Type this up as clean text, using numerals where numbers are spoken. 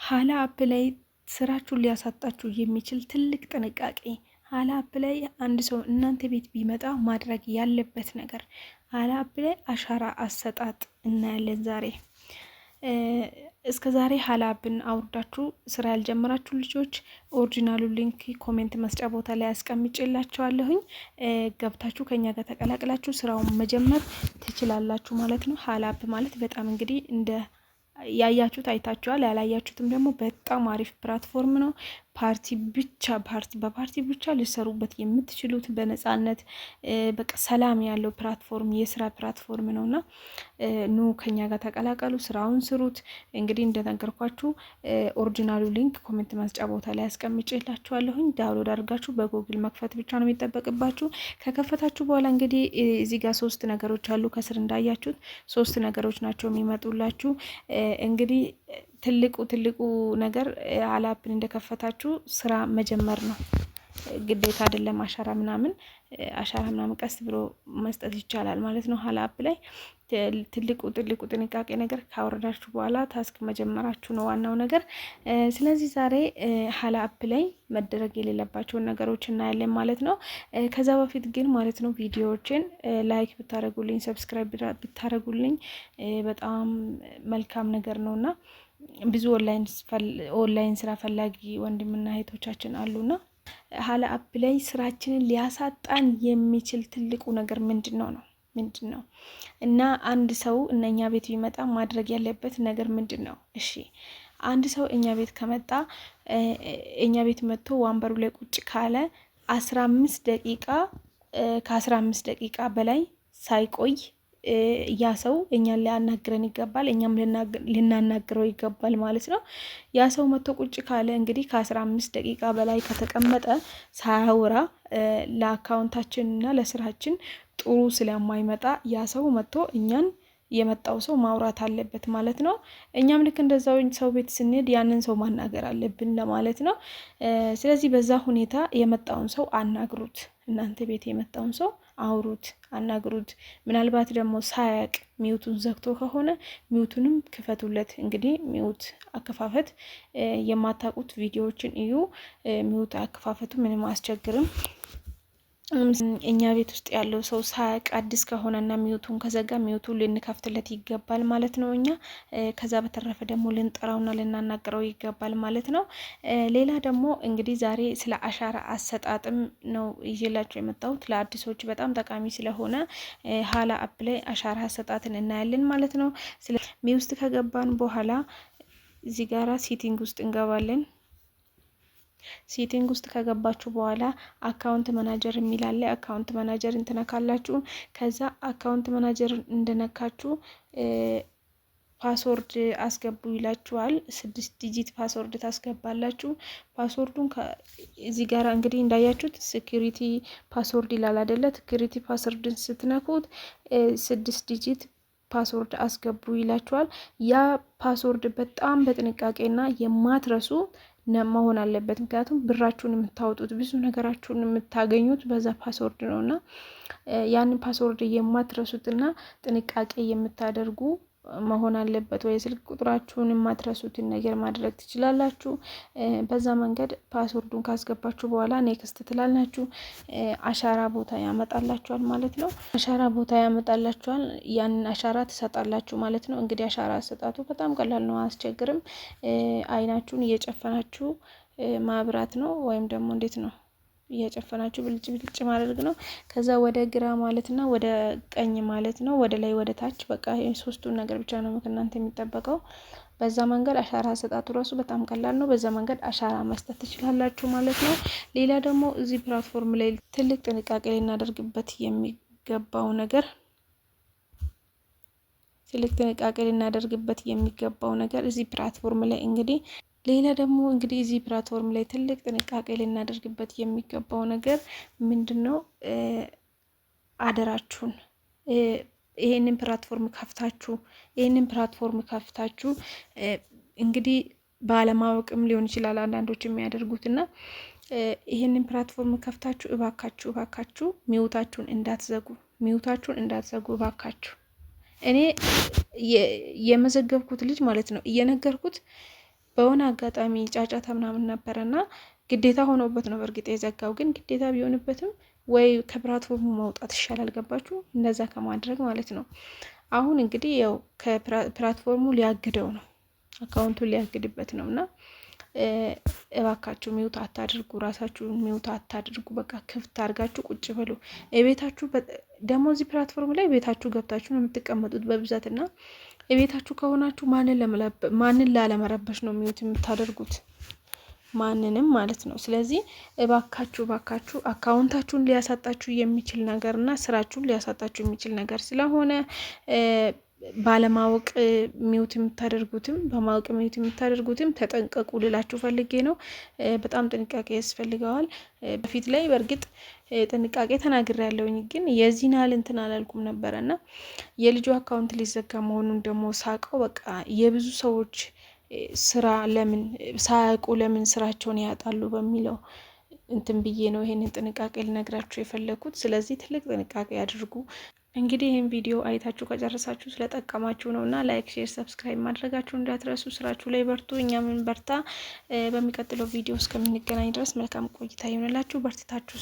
ሀላ app ላይ ስራችሁን ሊያሳጣችሁ የሚችል ትልቅ ጥንቃቄ፣ ሀላ app ላይ አንድ ሰው እናንተ ቤት ቢመጣ ማድረግ ያለበት ነገር፣ ሀላ app ላይ አሻራ አሰጣጥ እናያለን ዛሬ። እስከ ዛሬ ሀላ app ን አውርዳችሁ ስራ ያልጀመራችሁ ልጆች original ኡ link comment መስጫ ቦታ ላይ አስቀምጬላችኋለሁኝ። ገብታችሁ ከኛ ጋር ተቀላቅላችሁ ስራውን መጀመር ትችላላችሁ ማለት ነው። ሀላ app ማለት በጣም እንግዲህ እንደ ያያችሁት አይታችኋል፣ ያላያችሁትም ደግሞ በጣም አሪፍ platform ነው። ፓርቲ ብቻ ፓርቲ በፓርቲ ብቻ ልሰሩበት የምትችሉት በነጻነት በቃ ሰላም ያለው platform፣ የስራ platform ነው እና ኑ ከኛ ጋር ተቀላቀሉ፣ ስራውን ስሩት። እንግዲህ እንደነገርኳችሁ original ኡ link comment መስጫ ቦታ ላይ አስቀምጬላችኋለሁኝ። Download አድርጋችሁ በጎግል መክፈት ብቻ ነው የሚጠበቅባችሁ። ከከፈታችሁ በኋላ እንግዲህ እዚህ ጋር ሶስት ነገሮች አሉ። ከስር እንዳያችሁት ሶስት ነገሮች ናቸው የሚመጡላችሁ። እንግዲህ ትልቁ ትልቁ ነገር ሀላ app ን እንደከፈታችሁ ስራ መጀመር ነው። ግዴታ አይደለም አሻራ ምናምን፣ አሻራ ምናምን ቀስ ብሎ መስጠት ይቻላል ማለት ነው። ሀላ app ላይ ትልቁ ትልቁ ጥንቃቄ ነገር ካወረዳችሁ በኋላ task መጀመራችሁ ነው ዋናው ነገር። ስለዚህ ዛሬ ሀላ app ላይ መደረግ የሌለባቸውን ነገሮች እናያለን ማለት ነው። ከዛ በፊት ግን ማለት ነው ቪዲዮዎችን like ብታደረጉልኝ፣ subscribe ብታደረጉልኝ በጣም መልካም ነገር ነው እና ብዙ ኦንላይን ስራ ፈላጊ ወንድምና እህቶቻችን አሉና ሀላ app ላይ ስራችንን ሊያሳጣን የሚችል ትልቁ ነገር ምንድን ነው ነው ምንድን ነው? እና አንድ ሰው እነኛ ቤት ቢመጣ ማድረግ ያለበት ነገር ምንድን ነው? እሺ፣ አንድ ሰው እኛ ቤት ከመጣ፣ እኛ ቤት መጥቶ ወንበሩ ላይ ቁጭ ካለ 15 ደቂቃ፣ ከ15 ደቂቃ በላይ ሳይቆይ ያ ሰው እኛን ሊያናግረን ይገባል፣ እኛም ልናናግረው ይገባል ማለት ነው። ያ ሰው መጥቶ ቁጭ ካለ እንግዲህ ከ15 ደቂቃ በላይ ከተቀመጠ ሳያወራ ለ account ኣችን እና ለስራችን ጥሩ ስለማይመጣ ያ ሰው መጥቶ እኛን የመጣው ሰው ማውራት አለበት ማለት ነው። እኛም ልክ እንደዛው ሰው ቤት ስንሄድ ያንን ሰው ማናገር አለብን ለማለት ነው። ስለዚህ በዛ ሁኔታ የመጣውን ሰው አናግሩት። እናንተ ቤት የመጣውን ሰው አውሩት፣ አናግሩት። ምናልባት ደግሞ ሳያቅ mute ኡን ዘግቶ ከሆነ mute ኡንም ክፈቱለት። እንግዲህ mute አከፋፈት የማታውቁት ቪዲዮዎችን እዩ። Mute አከፋፈቱ ምንም አያስቸግርም። እኛ ቤት ውስጥ ያለው ሰው ሳያቅ አዲስ ከሆነና mute ኡን ከዘጋ mute ኡን ልንከፍትለት ይገባል ማለት ነው። እኛ ከዛ በተረፈ ደግሞ ልንጠራውና ልናናግረው ይገባል ማለት ነው። ሌላ ደግሞ እንግዲህ ዛሬ ስለ አሻራ አሰጣጥም ነው ይዤላችሁ የመጣሁት፣ ለአዲሶች በጣም ጠቃሚ ስለሆነ ሀላ app ላይ አሻራ አሰጣጥን እናያለን ማለት ነው። ሚ ውስጥ ከገባን በኋላ እዚህ ጋራ setting ውስጥ እንገባለን። Setting ውስጥ ከገባችሁ በኋላ account manager የሚል አለ። Account manager ን ትነካላችሁ። ከዛ account manager እንደነካችሁ password አስገቡ ይላችኋል። ስድስት digit password ታስገባላችሁ። Password ኡን እዚህ ጋር እንግዲህ እንዳያችሁት security password ይላል አደለ? Security password ን ስትነኩት ስድስት digit password አስገቡ ይላችኋል። ያ password በጣም በጥንቃቄና የማትረሱ መሆን አለበት። ምክንያቱም ብራችሁን የምታወጡት፣ ብዙ ነገራችሁን የምታገኙት በዛ password ነው እና ያንን password የማትረሱትና ጥንቃቄ የምታደርጉ መሆን አለበት። ወይ ስልክ ቁጥራችሁን የማትረሱትን ነገር ማድረግ ትችላላችሁ። በዛ መንገድ password ኡን ካስገባችሁ በኋላ next ትላላችሁ። አሻራ ቦታ ያመጣላችኋል ማለት ነው። አሻራ ቦታ ያመጣላችኋል። ያንን አሻራ ትሰጣላችሁ ማለት ነው። እንግዲህ አሻራ አሰጣጡ በጣም ቀላል ነው፣ አያስቸግርም። አይናችሁን እየጨፈናችሁ ማብራት ነው ወይም ደግሞ እንዴት ነው እየጨፈናችሁ ብልጭ ብልጭ ማድረግ ነው። ከዛ ወደ ግራ ማለትና ወደ ቀኝ ማለት ነው። ወደ ላይ፣ ወደ ታች፣ በቃ ሶስቱን ነገር ብቻ ነው ከእናንተ የሚጠበቀው። በዛ መንገድ አሻራ አሰጣጡ ራሱ በጣም ቀላል ነው። በዛ መንገድ አሻራ መስጠት ትችላላችሁ ማለት ነው። ሌላ ደግሞ እዚህ platform ላይ ትልቅ ጥንቃቄ ልናደርግበት የሚገባው ነገር፣ ትልቅ ጥንቃቄ ልናደርግበት የሚገባው ነገር እዚህ platform ላይ እንግዲህ፣ ሌላ ደግሞ እንግዲህ እዚህ platform ላይ ትልቅ ጥንቃቄ ልናደርግበት የሚገባው ነገር ምንድን ነው? አደራችሁን ይሄንን platform ከፍታችሁ እንግዲህ ባለማወቅም ሊሆን ይችላል አንዳንዶች የሚያደርጉት እና ይሄንን platform ከፍታችሁ እባካችሁ እባካችሁ mute ኣችሁን እንዳትዘጉ፣ Mute ኣችሁን እንዳትዘጉ እባካችሁ። እኔ የመዘገብኩት ልጅ ማለት ነው እየነገርኩት በሆነ አጋጣሚ ጫጫታ ምናምን ነበረና ግዴታ ሆኖበት ነው በእርግጥ የዘጋው። ግን ግዴታ ቢሆንበትም ወይ ከ platform ኡ መውጣት ይሻላል። ገባችሁ? እንደዛ ከማድረግ ማለት ነው። አሁን እንግዲህ ያው ከ platform ኡ ሊያግደው ነው፣ account ኡን ሊያግድበት ነው። እና እባካችሁ mute አታድርጉ፣ ራሳችሁን mute አታድርጉ። በቃ ክፍት አድርጋችሁ ቁጭ በሉ ቤታችሁ። ደግሞ እዚህ platform ላይ ቤታችሁ ገብታችሁ ነው የምትቀመጡት በብዛት፣ እና ቤታችሁ ከሆናችሁ ማንን ላለመረበሽ ነው mute የምታደርጉት? ማንንም ማለት ነው። ስለዚህ እባካችሁ እባካችሁ account ኣችሁን ሊያሳጣችሁ የሚችል ነገር እና ስራችሁን ሊያሳጣችሁ የሚችል ነገር ስለሆነ ባለማወቅ mute የምታደርጉትም በማወቅ mute የምታደርጉትም ተጠንቀቁ ልላችሁ ፈልጌ ነው። በጣም ጥንቃቄ ያስፈልገዋል። በፊት ላይ በእርግጥ ጥንቃቄ ተናግሬ ያለውኝ ግን የዚህን ያህል እንትን አላልኩም ነበረ፣ እና የልጁ account ሊዘጋ መሆኑን ደግሞ ሳቀው በቃ የብዙ ሰዎች ስራ ለምን ሳያውቁ ለምን ስራቸውን ያጣሉ በሚለው እንትን ብዬ ነው ይሄንን ጥንቃቄ ልነግራችሁ የፈለግኩት። ስለዚህ ትልቅ ጥንቃቄ አድርጉ። እንግዲህ ይህን ቪዲዮ አይታችሁ ከጨረሳችሁ ስለጠቀማችሁ ነው እና like፣ share፣ subscribe ማድረጋችሁ እንዳትረሱ። ስራችሁ ላይ በርቱ፣ እኛም እንበርታ። በሚቀጥለው ቪዲዮ እስከምንገናኝ ድረስ መልካም ቆይታ ይሆንላችሁ። በርትታችሁ